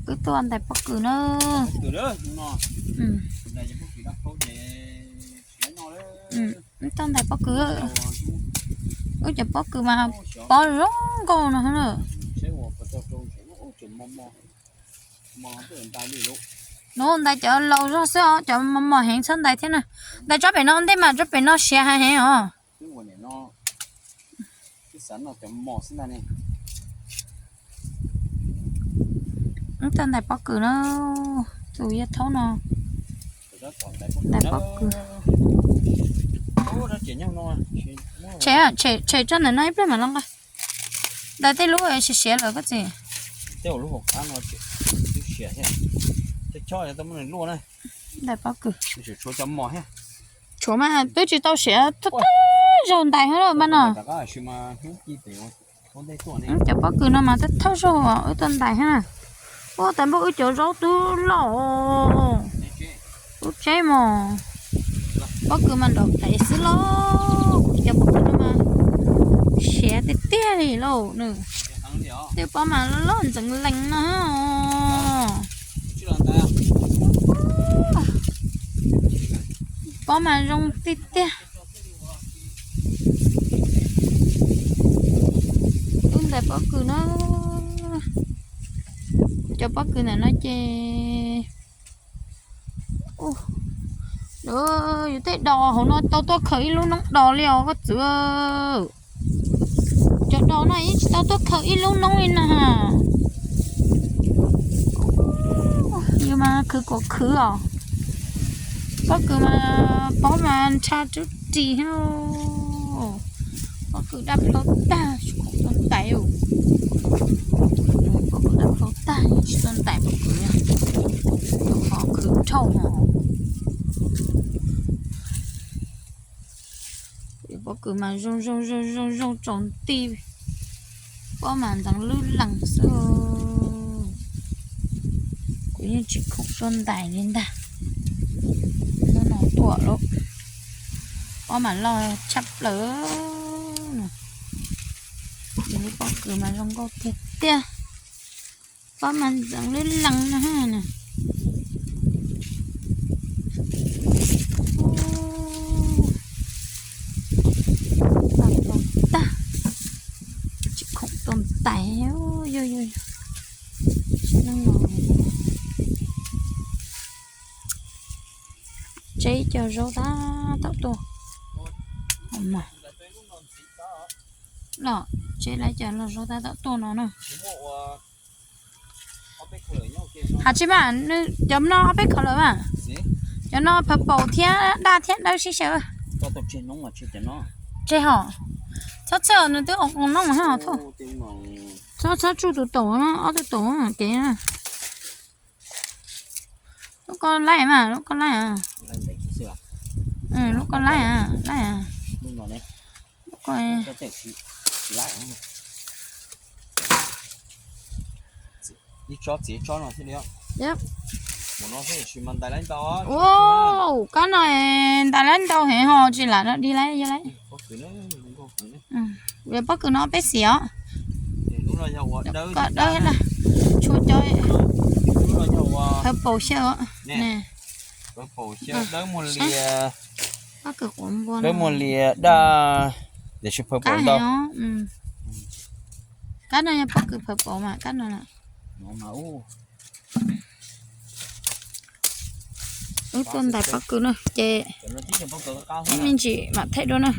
Wb tuaj ntais pob kws na. Wb tuaj ntais pob kws. Wb cov pob kws mas pob zoo nkauj no na. Nws ntais cov laus zog xwb os, cov mos mos heev txhob ntais thiab na. Ntais tsob pem no ntej mas tsob pem no siav heev heev os. Wb tuaj ntais pob kws na, tus yawg thaub no ntais pob kws. Tshem, tshem tsob ntawm no ib pliag mam los nqa. Ntais tej lub siav siav lawm koj txiv. Ntais pob kws. Tshuav mas twb tsis tau siav thawj zaug ntais thiab lawm mas no. Cov pob kws no mas thawj thawj zaug wb tuaj ntais thiab na. Ua tas npawg wb cov zaub twb loj, lub tsheb mos. Pob kws mas nrov qees xwb lauj, kuv cov pob kws no mas siav tiag tiag li lauj nws. Tej pob mas loj ntxeev lees no. Pob mas zoo tiag tiag. Wb ntais pob kws na, kuv cov pob kws ntawm no ces yus tej dos hauv no tau tuaj khaws ib lub noob dos li os koj txiv. Cov dos no yeej tsis tau tuaj khaws ib lub noob li na. Yus mas khwv kuas khwv os. Pob kws mas pob mas ntsha tswb ris. Pob kws daj plhaub tag tsis khoom tuaj ntais. Pob kws daj plhaub tag tsis tuaj ntais pob kws, qhov khwv dhau os. Pob kws mas zoo zoo zoo zoo zoo tsaus nti, pob mas ntxeev lwb lees xwb. Kuv yeej tsis khoom tuaj ntais li ntag. Hnub no tuaj lawm, pob mas loj tshaj plaws. Lub pob kws mas zoo nkauj tiag tiag. Pob mas ntxeev lwb lees no na. Tsis khoom tuaj ntais. Yog yog, tseb cov zaub tab tom tuaj. Los tseb lawv cov zaub tab tom tuaj no na. Has tsis mas, cov no ob peb khaws lawm mas. Cov no purple thiab daj thiab dawb sib xyaw. Tseg hos. Txhob txhawj, nws twb ua qos noob thiab os. Txhob txhob tsuj tus taum no, ob tug taum kev. Lub koj laib mas, lub koj laib. Lub koj laib, laib. Lub koj Ua, kab no ntais lab ntau heev ho tsis lam di lawm, yog lawm. Pob kws no peb xim os. Koj dawb, tshua cov purple xyaw. Pob kws quav npua, dawb muag lias daj, tiam sis purple ntau. Kab no yog pob kws purple mas kab no. Wb tuaj ntais pob kws no ces ib me ntsis mam thaij dua na.